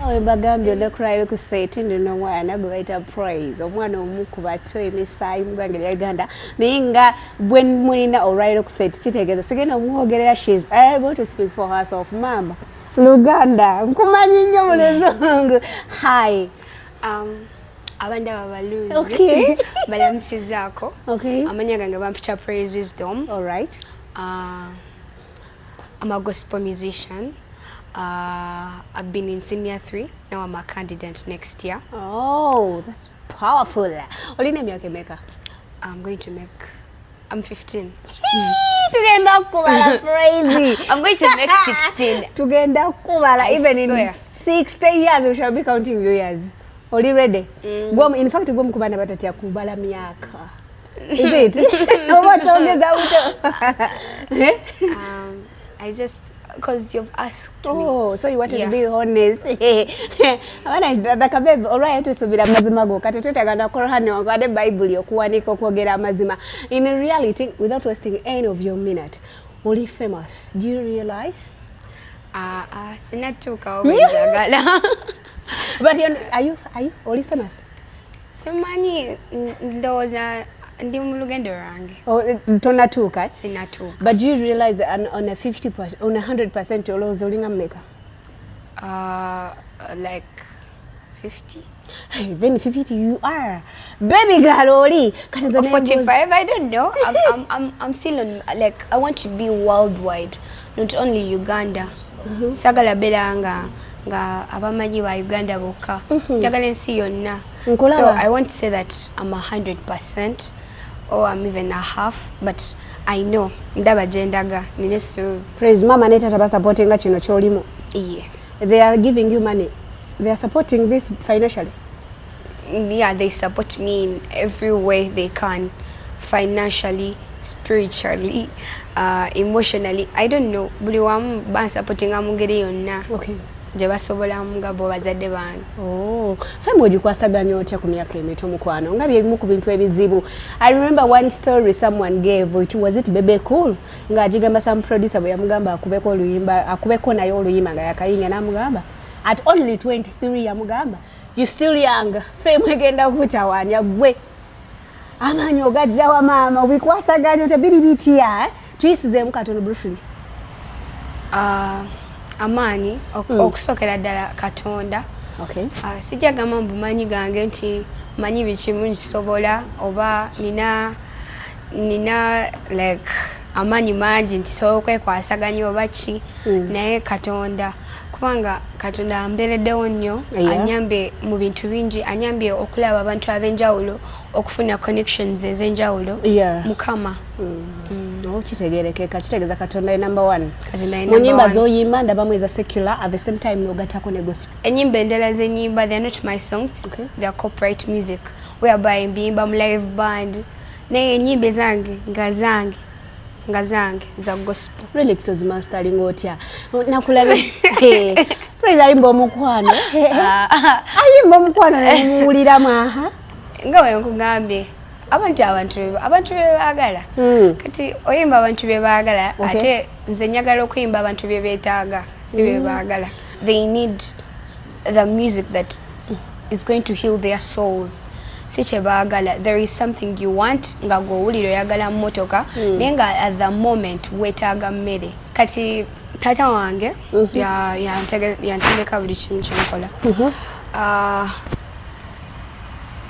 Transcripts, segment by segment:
Mbagambye olunaku ku set ndina omwana gwe bayita Praise, omwana omu ku bato emisaayi mu ggwanga erya Uganda, naye nga bwe mulina olwaliro ku set kitegeeza sigenda omwogerera. She is able to speak for herself. Mama, Luganda nkumanyi nnyo, mu Luzungu. Hi. Abandaba balungi. Balamusizaako. Amanya gange bampita Praise Wisdom. All right. I'm a gospel musician. I've been in senior three. Now I'm a candidate next year. Oh, that's powerful. Olina emyaka emeka? I'm going to make, I'm 15. Tugenda kubala, Praise. I'm going to make 16. Tugenda kubala. I Even in swear. 60 years we shall be counting your years. Oli ready? Mm. In fact, gwe mukubana batatya kubala myaka. Is it oba tongeza buto? Eh? I just, because you've asked me. Oh, so you wanted to be honest. Abaana dakabe olwayo tusuubira amazima go. Kati twetaaga na Quran newankubadde Bayibuli okuwanika okwogera amazima. In reality, without wasting any of your minute, oli famous. Do you realize? Sinatuukawo bwe njagala. But are you oli famous? Simanyi, ndowooza ndi mu lugendo lwange. Oh, tonatuuka? Sinatuuka. But do you realize that on a 50%, on a 100%, olowooza olinga mmeka? Like 50. Hey, then 50 you are. Baby girl, oli. Kati nze Or nembuuza- 45, I don't know. I'm still on, like, I want to be worldwide, not only Uganda. Sagala beera nga abamanyi ba Uganda bokka. Njagala ensi yonna. Nkulaba. So I want to say that I'm 100% or I'm even a half, but I know ndaba gye ndaga, nina essuubi. Praise, mama ne tata basupportinga kino kyolimu? Yeah. They are giving you money? They are supporting this financially? Yeah, they support me in every way they can, financially, spiritually, emotionally, I don't know, buli wamu bansupportinga mu ngeri yonna gye basobolamu nga bo bazadde bange. Oh, fame ogikwasaganya otya ku myaka emito, mukwano, nga byebimu ku bintu ebizibu? I remember one story someone gave it, was it Bebe Cool, ng'agigamba some producer bwe yamugamba akubeko oluyimba, akubeko naye oluyimba nga yakayinga, n'amugamba at only 23, yamugamba, "You still young, fame egenda kutawaanya gwe, amaanyi ogajjawa?" Maama, obikwasaganya otya? Biri bitya? Tuyisizeemu katono briefly. Amaanyi okusookera ddala Katonda. Sijja gamba mu bumanyi gange nti manyi buli kimu nkisobola oba nina like amaanyi mangi nti sobola okwekwasaganya oba ki, naye Katonda, kubanga Katonda ambeereddewo nnyo. Anyambye mu bintu bingi, anyambye okulaba abantu ab'enjawulo, okufuna connections ez'enjawulo. Mukama. Oh, kitegerekeka, kitegeeza Katonda ye number one. Katonda ye Mu number nyimba one. z'oyimba ndabamu eza secular, at the same time n'ogattako ne gospel. Enyimba endala zenyimba, they are not my songs. They are corporate music whereby mbiyimba mu live band, naye enyimba ezange nga zange za gospel. Lyrics ozimasteringa otya? Nakulabe Praise ayimba omukwano, ayimba omukwano nemuwuliramu aha. Nga bwe nkugambye, abantu bye baagala. Kati oyimba abantu bye baagala, ate nze njagala okuyimba abantu bye beetaaga, si bye baagala. They need the music that is going to heal their souls, si kye baagala. There is something you want nga gw'owulira oyagala mmotoka, naye nga at the moment weetaaga mmere. Kati taata wange yantendeka buli kimu kyenkola. Ah,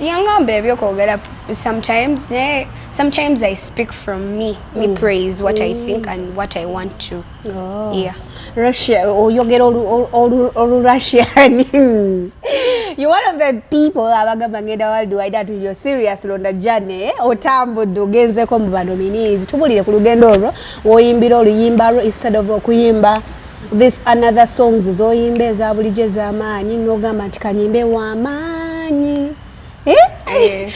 yangamba ebyokwogera sometimes, naye sometimes I speak from me, Praise, what I think and what I want to. Oh. Yeah. Russia, oyogera olu Russian. You're one of the people abagamba ngenda worldwide, ati you're serious on the journey, eh? Otambudde ogenzeko mu banominees. Tubulire ku lugendo olwo woyimbira oluyimba lwo instead of okuyimba this another songs zoyimba eza bulijjo ez'amaanyi, n'ogamba nti kanyimbe w'amaanyi, eh? Eh.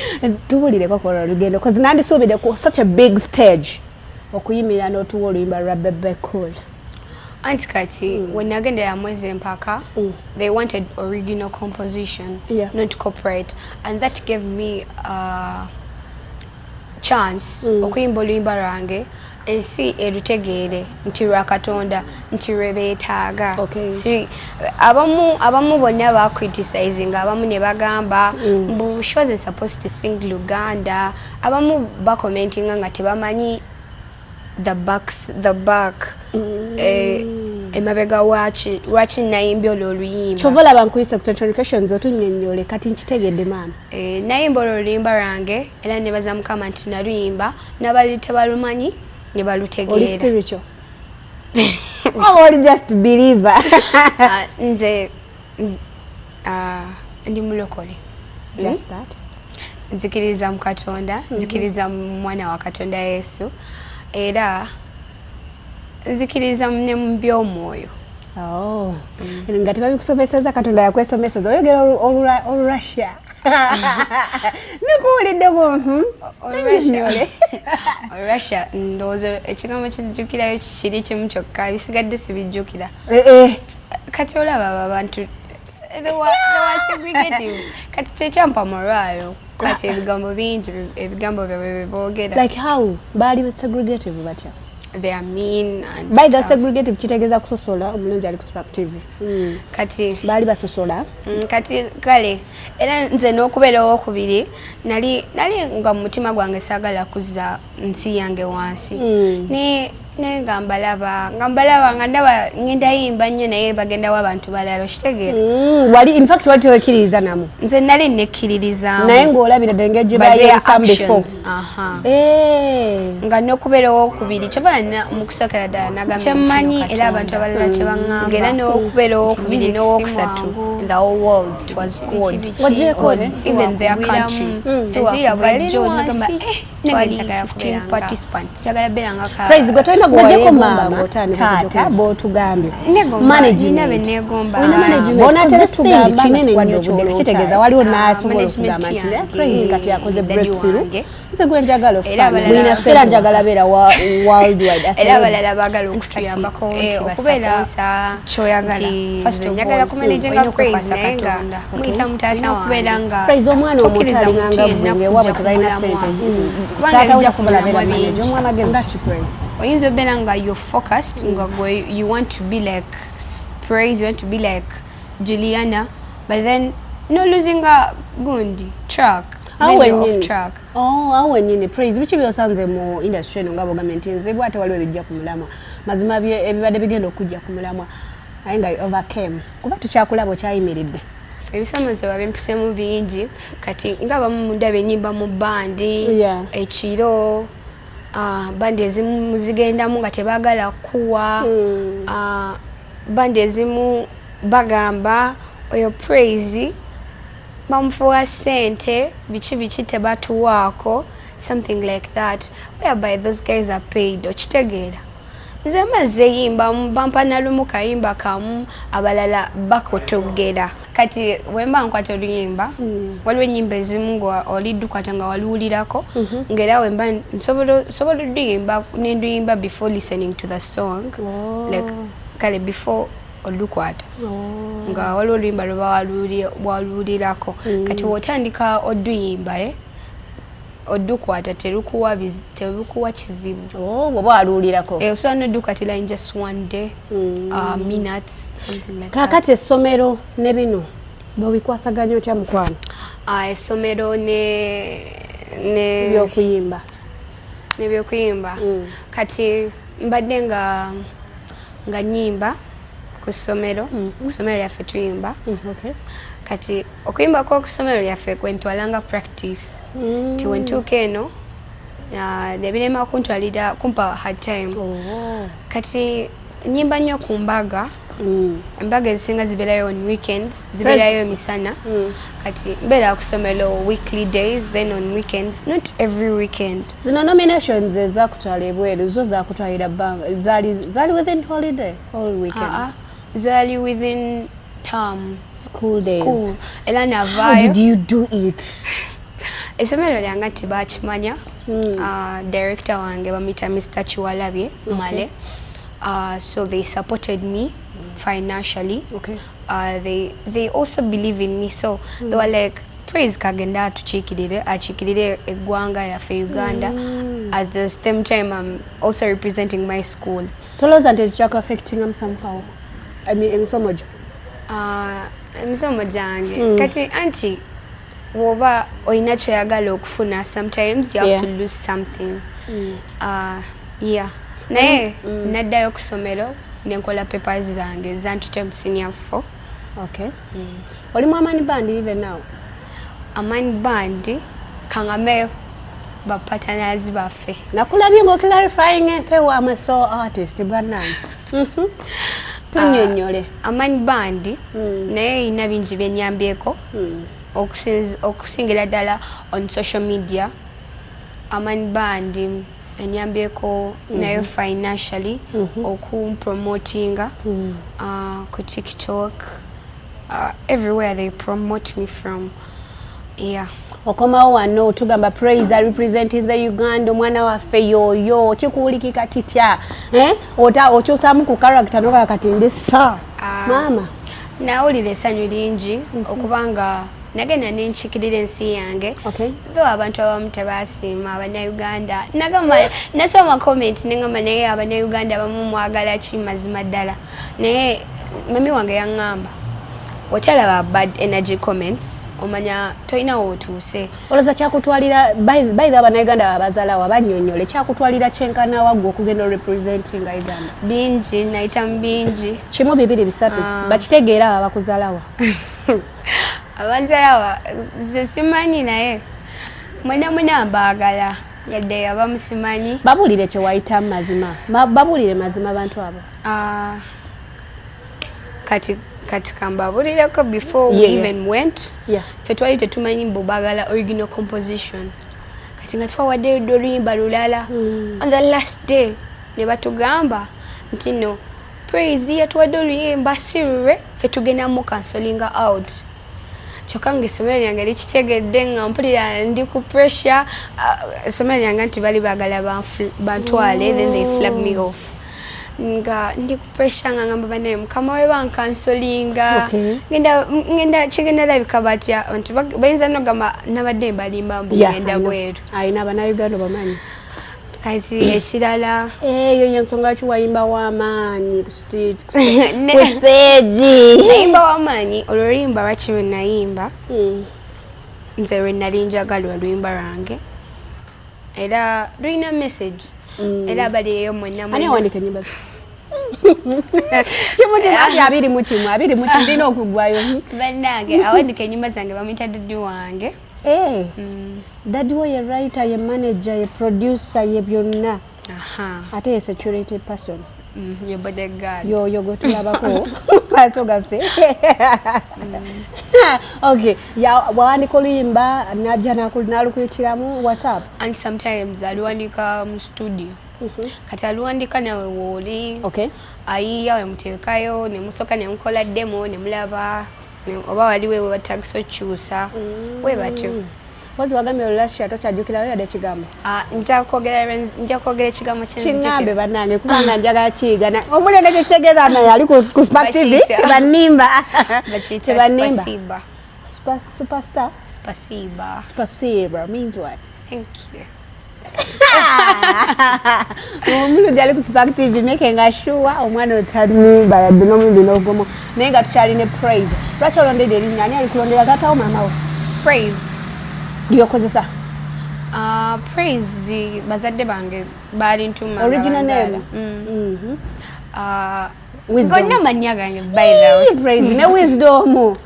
Tubulireko ku olwo olugendo, cause nandisuubire ku such a big stage okuyimirira n'otuwa oluyimba lwa Bebe Cool. Anti kati when nagendera mwezi empaka, they wanted original composition, not corporate, and that gave me a chance okuyimba oluyimba lwange. Ensi erutegeere nti lwa Katonda, nti lwe beetaaga. Okay. Abamu bonna bacriticizing, abamu ne bagamba mbu she wasn't supposed to sing Luganda. Abamu bacommentinga nga tebamanyi the back emabega lwaki nayimbye olwo oluyimba. Kyova olaba nkuyise ku Communications otunnyonnyole. Kati nkitegedde, maama. Nayimba olwo oluyimba lwange era nebaza Mukama nti naluyimba n'abali tebalumanyi ne Oli balutegeera. spiritual oba oli just believer? Ah, nze ndi mulokole. Just that. Nzikiriza mu Katonda, nzikiriza mu mwana wa Katonda Yesu, era nzikiriza ne mu by'omwoyo. Oh. Nga tebabikusomeseza, Katonda yakwesomeseza. Oyogera Olurussia, nikuwuliddeko. Olurussia, Olurussia, ndowooza ekigambo kijjukirayo kiri kimu kyokka, ebisigadde sibijjukira. Eh, eh. Kati olaba abo abantu they were segregative. Kati kyekyampa morale. Kati ebigambo bingi, ebigambo byabwe bye boogera. Like how? Baali segregative batya? They are mean and By the stuff. segregative kitegeeza kusosola. Omulungi ali ku Spark TV. Kati Baali basosola. Kati kale era nze n'okubeera owokubiri nali nga mu mutima gwange saagala kuzza nsi yange wansi. Ne nga mbalaba nga ndaba ngenda yimba nnyo naye bagendawo abantu balala, okitegeera? Wali in fact wali tewekkiririza namu? Nze nali nekkiririzaamu. Naye ng'olabira ddala engeri gye bayeesamu before. Eh. Nga n'okubeera owokubiri kyova mu kusookera ddala nagambye kyemmanyi era abantu abalala kye baŋŋamba, era n'okubeera owokubiri n'owokusatu in the whole world, it was God. Wagyeko, Was even their country, ensi yabwe jjo nagamba, eh, nange njagala kubeera participants, njagala beera nga ka Praise, gwe tolina Ng'ogyeko gwe maama, ng'otandika taata, okujja b'otugambye. Negomba, nina be Management. neegomba. Olina management. Bw'onaatera This thing tugamba kinene nga nnyo tuwadde obudde, ky'olota. kitegeeza waliwo Ah, n'asobola management okugamba nti yange, Praise kati yakoze daddy breakthrough. wange. Nze gwe njagala Era okufaanana. abalala- Era njagala beera worldwide. Era abalala baagala okutuyambako nti okubeera basaposa kyoyagala. First of all, Njagala kumanaginga olina Praise okwekwasa naye nga Katonda. muyita mutaata Olina okubeera wange. nga Praise, omwana omuto Tokkiriza alinganga muntu yenna ggwe ng'ewaabwe kujja tebalina ku ssente. mulamwa. Kubanga Taata we ebijja tasobola ku beera mulamwa manager. bingi. Omuwa amagezi ki, Praise? Oyinza obeera nga you're focused, nga gwe you want to be like Praise, you want to be like Juliana, but then no losing a gundi track, then you're off track. Oh, awo wennyini. Praise, biki byosanze mu industry eno nga bwogambye nti nze bwate waliwo ebijja ku mulamwa, mazima ebibadde bigenda okujja ku mulamwa naye nga you overcame, kuba tukyakulaba okyayimiridde? Ebisomozo babimpisemu bingi. Kati nga bamu mundaba enyimba mu bandi ekiro, bandi ezimu zigendamu nga tebaagala kuwa. Bandi ezimu bagamba oyo Praise bamufuwa ssente, biki biki, tebatuwaako, something like that, whereby those guys are paid, okitegeera? Nze mazze yimba, bampa nalumu kayimba kamu, abalala bakotogera. Kati wemba nkwata oluyimba, waliwo enyimba ezimu nga oliddukwata nga waluwulirako, ngaera wemba nsobola oluyimba nenduyimba before listening to the song. Like kale before olukwata nga waliwo oluyimba lweba waluwulirako, kati wotandika oduyimba, odukwata terukuwa kizibu. Oh, bw'oba waluwulirako. Osobola nodukwatira in just one day, minutes, something like that. Kaakati essomero ne bino bwebikwasaganya otya, mukwano? Essomero ne Ebyokuyimba. Nebyokuyimba. Kati mbadde nga nyimba ku ssomero, ku ssomero lyaffe tuyimba. Kati okuyimbako ku ssomero lyaffe kwentwalanga practice, nti wentuuka eno, nebirema kuntwalira kumpa hard time. Kati nyimba nnyo ku mbaga. Embaga ezisinga zibeerayo on weekends, zibeerayo emisana. Kati mbeera ku ssomero weekly days, then on weekends, not every weekend. Zino nominations ezakutwala ebweru zo zakutwalira bbanga zaali within holiday all weekend? Zaali within term. School days. School era How navaayo. did you do it? Essomero lyange nti bakimanya. Director wange bamuyita Mr Kiwalabye Male. So they supported me financially. They also believe in me, so they were like, Praise kagenda atukiikirire, akiikirire eggwanga lyaffe Uganda. At the same time, I'm also representing my school. Tolowooza nti ekyo kyaku affectingamu somehow, I mean, emisomo gyo? Emisomo gyange kati anti woba olina kyoyagala okufuna, sometimes you have to lose something. Yeah, naye naddayo ku ssomero nenkola papers zange zantute mu senior four. Okay, oli mu Amani Band even now? Amani Band, kangameyo ba partners baffe. Nakulabye nga oclarifying empewo am so artist bannange. Tunnyonnyole. Amani Band naye erina bingi byenyambyeko, okusingira ddala on social media. Amani Band enyambyeko nayo financially okumpromotinga ku TikTok, everywhere they promote me from, yeah. Okomawo wano tugamba Praise representinze Uganda, omwana waffe yoyo kikuwulikika kitya? Eh? Okyusaamu ku character nogaa kati ndi star? Ah. Maama. Nawulira essanyu lingi okubanga nagenda nenkiikirira ensi yange. Though abantu abamu tebasiima, Abannayuganda, nagamba nasoma comment nengamba, naye Abannayuganda abamu mwagala ki mazima ddala? Naye mami wange yaŋŋamba, okyalaba bad energy comments, omanya tolina wootuuse. Olowooza kyakutwalira, by the Abannayuganda babazalawo abannyonnyole, kyakutwalira kyenkana waggwe okugenda representinga Uganda? Bingi, nayita mu bingi. Kimu, bibiri, bisatu. Ah. Bakitegeera abo abakuzalawa. Abanzalawa nze simanyi, naye mwena mwena mbaagala, yadde abamu simanyi. Babuulire kyewayitamu mazima. Babuulire mazima abantu abo. Ah, kati kambabulireko before we even went, ffe twali tetumanyi mbu baagala original composition. Kati nga twawaddeyo dde oluyimba lulala. On the last day ne batugamba nti no, Praise yatuwadde oluyimba si lulwe, ffe tugenda mu cancellinga out. Kyokka nga essomero lyange likitegedde, nga mpulira ndi ku pressure. Essomero lyange nti bali baagala bantwale, then they flag me off, nga ndi ku pressure, nga ngamba banaye mukama we bancancellinga. Ngenda kigenda labika batya abantu bayinza nogamba nabadde mbalimba mbu ngenda bweru. Ayina Abannayuganda bamanyi. Kati ekirala, Eyo yensonga lwaki wayimba w'amaanyi ku ku stage. Nayimba w'amaanyi. Olwo oluyimba lwaki lwe nayimba, nze lwe nali njagala oluyimba lwange, era lulina message, era baliyo mwenna Ani mwenna. awandiika ennyimba zo? Kimu kimu ati 21 21 ndina okuggwayo. Bannange, awandika ennyimba zange bamuyita daddy wange. Eh, daddy wo ye writer, ye manager, ye producer, ye byonna. Ate ye security person. Ye bodyguard. Yoyo gwe tulabako maaso gaffe. Okay, wawandika oluyimba najja n'alukuyitiramu WhatsApp? And sometimes aluwandika mu studio. Kati aluwandika nawe wooli, ayiiya wemuteekayo nemusooka nemukola demo nemulaba oba waliwo we batagisa okyusa, we batyo. Wazi wagambye olulasha tokyajjukirayo yadde ekigambo. Ah, nja kwogera ekigambo. Kiŋŋambe. Kyenzijukira. Bannange, kubanga njagala kiyiga. Omunene kyekitegeeza naye ali ku Spark TV. Tebannimba. Bakiyita Tebannimba. spasiba. Superstar. Spasiba. Spasiba means what? Thank you. Omulungi ali ku Spark TV, making sure omwana otanimba yadde n'omulundi n'ogumu. Naye nga tukyalina Praise, lwaki olondedde erinnya? Ani alikulondera, taatawo, maama wo? Praise. Lyokozesa? Praise bazadde bange baali ntuma. Original name? Wisdom. Gonna mannya gange, by the way. Praise ne Wisdom.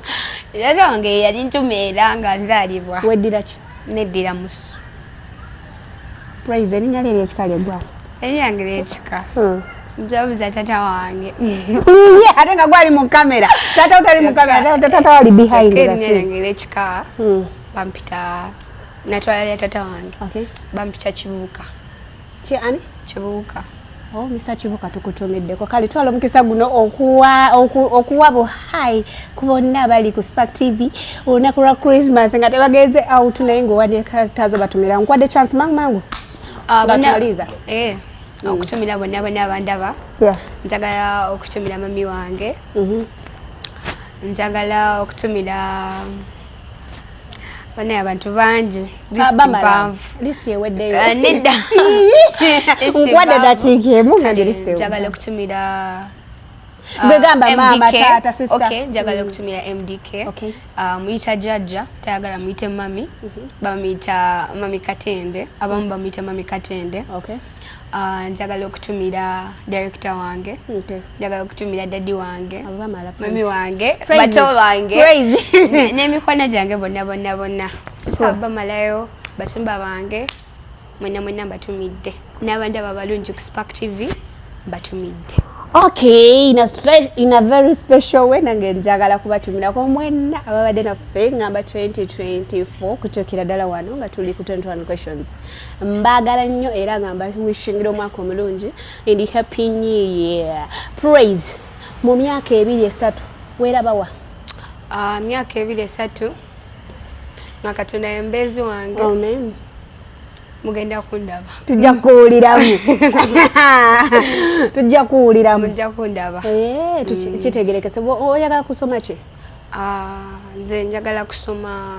Taata wange yali ntuma era nga nzaalibwa. Weddira ki? Neddira musu. Praise erinnya lye eryekika lyeggwawo? Erinnya lyekika njabuza tata wange. Ye, ate nga gwali mu kamera, taata utali mu kamera, taata wali behind Kyokka the erinnya scene. lyange eryekika bampita, natwala lya tata wange. Bampita Kibuuka. Ki ani? Kibuuka. Oh, Mr. Kibuuka, tukutumiddeko. Kale twala omukisa guno okuwa buhai ku bonna abali ku Spark TV olunaku lwa Christmas nga tebagenze out, naye ng'owandiika batumira. Nkwadde chance mangu mangu. Ah, Nga tumaliza. Eh, okutumira bonna bonna abandaba. Njagala okutumira mami wange. Njagala okutumira Banaye, abantu bangi. Bamala, list eweddeyo? Nedda. Nkuwadde dakiika emu nga ndi list. Njagala okutumira Gwe maama, taata, sister. Okay, njagala okutumira MDK. Muyita jjajja, tayagala muyite mami. Bamuyita Mami Katende, abamu bamuyita Mami Katende. Njagala okutumira director wange. Njagala okutumira daddy wange, Abo bamala. mami wange, Praise. bato bange Praise. N'emikwano gyange bonna bonna bonna. Sisaba bamalayo, basumba bange mwenna mwenna mbatumidde, n'abandi abo abalungi ku Spark TV mbatumidde. Okay, in a very special way, nange njagala kubatumirako mwenna ababadde naffe ngamba 2024 kutuukira ddala wano nga tuli ku 21 Questions. Mbaagala nnyo era nga mbawishingira omwaka omulungi and happy new year. Praise, mu myaka 2, 3 weerabawa? Myaka 2, 3 nga Katonda yembeezi wange. Amen. Mugenda kundaba. Tujja kuwuliramu, tujja kuwuliramu. Mujja kundaba. Eh, kitegerekese. Oyagala kusoma ki? Ah, nze njagala kusoma,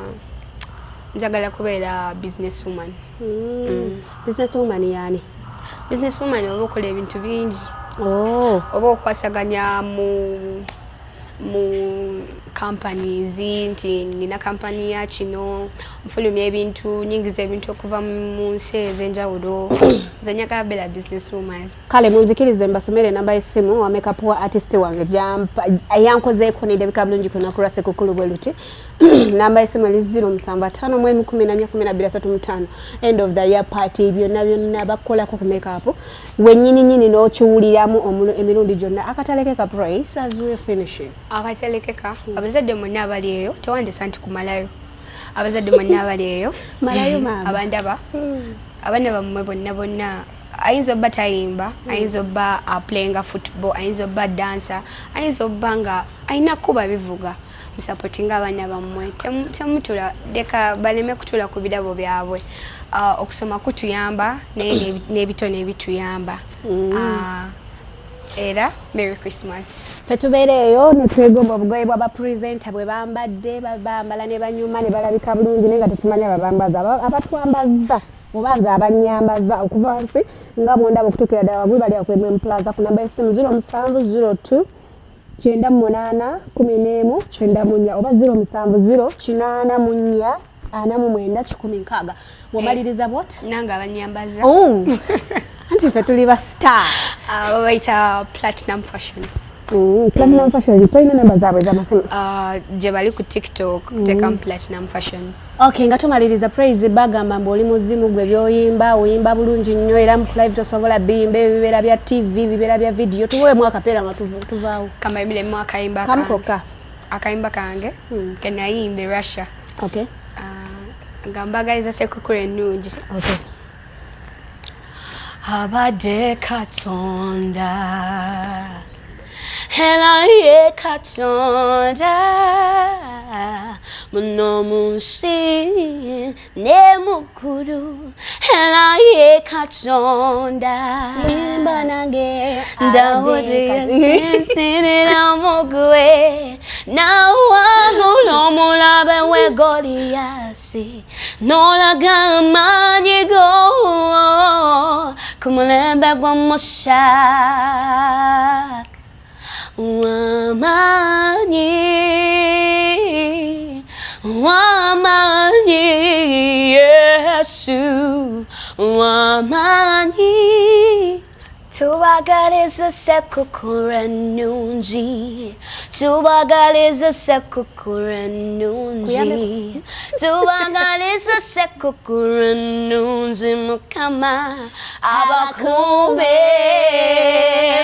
njagala kubeera business woman. Business woman yani? Business woman oba okola ebintu bingi. Oh. Oba okwasaganya mu companies, nti nina kampani ya kino, nfulumya ebintu, nyingiza ebintu okuva mu nsi ez'enjawulo. Nze njagala beera business woman. Kale munzikirize mbasomere enamba y'essimu wa makeup wa artist wange yankozeeko nendabika bulungi ku lunaku lwa Ssekukulu bwe luti. Namba y'essimu eri 0751141235. End of the year party, byonna byonna bakukolako ku makeup wennyini nyini n'okiwuliramu emirundi gyonna. Akatalekeka, Praise, as we finishing. Akatalekeka, abazadde mwenna abali eyo, tewandisa nti kumalayo, abazadde mwenna abali eyo, Malayo, maama. abandaba, abaana bammwe bonna bonna, ayinza obba tayimba, ayinza obba aplayinga football, ayinza obba dancer, ayinza obba nga ayina kuba bivuga, musupportinga abaana bammwe. Temutula leka baleme kutula ku birabo byabwe. Okusoma kutuyamba, naye n'ebitone bituyamba. Era merry Christmas. Ffe tubeera eyo ne twegomba obugoye bw'abapresenta bwe bambadde, bambala ne banyuma ne balabika bulungi, naye nga tetumanya babambaza. Abatwambaza oba nze abanyambaza okuva wansi nga bwondaba okutuukira ddala waggulu bali akwemwe Plaza ku namba y'essimu 0702 98 11 94 oba 070 84 49 160. Bw'omaliriza bwot. Nange abanyambaza. Oh, anti ffe tuli ba star. Babayita Platinum Fashions. Platinum Fashions, tolina namba zaabwe ez'amasimu? Gye bali ku TikTok, tekamu Platinum Fashions. Okay, nga tumaliriza, Praise, bagamba mbu oli muzimu gwe, byoyimba oyimba bulungi nnyo, era mu live tosobola biyimba, ebyo bibeera bya TV, bibeera bya video. Tuweemu akapeera nga tuvaawo. Kambayimbiremu akayimba Kamu kange. Kokka. Akayimba kange kenayimba e Russia. Nga mbagaliza Sekukulu ennungi. Abadde Katonda, era ye Katonda muno mu nsi ne mu ggulu, era ye Katonda. Imba nange. Dawudi yasinzirira mugwe nawangula omulabe we Goliyasi, n'olaga amaanyi go ku mulembe gwa Musa. Wamaanyi, wamaanyi, Yesu wamaanyi. Tubagaliza Sekukulu ennungi, tubagaliza Sekukulu ennungi, tubagaliza Sekukulu ennungi. Mukama abakuume.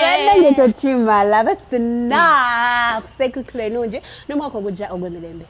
Bannange, tokimala, that's enough. Sekukulu ennungi n'omwaka ogujja ogw'emirembe.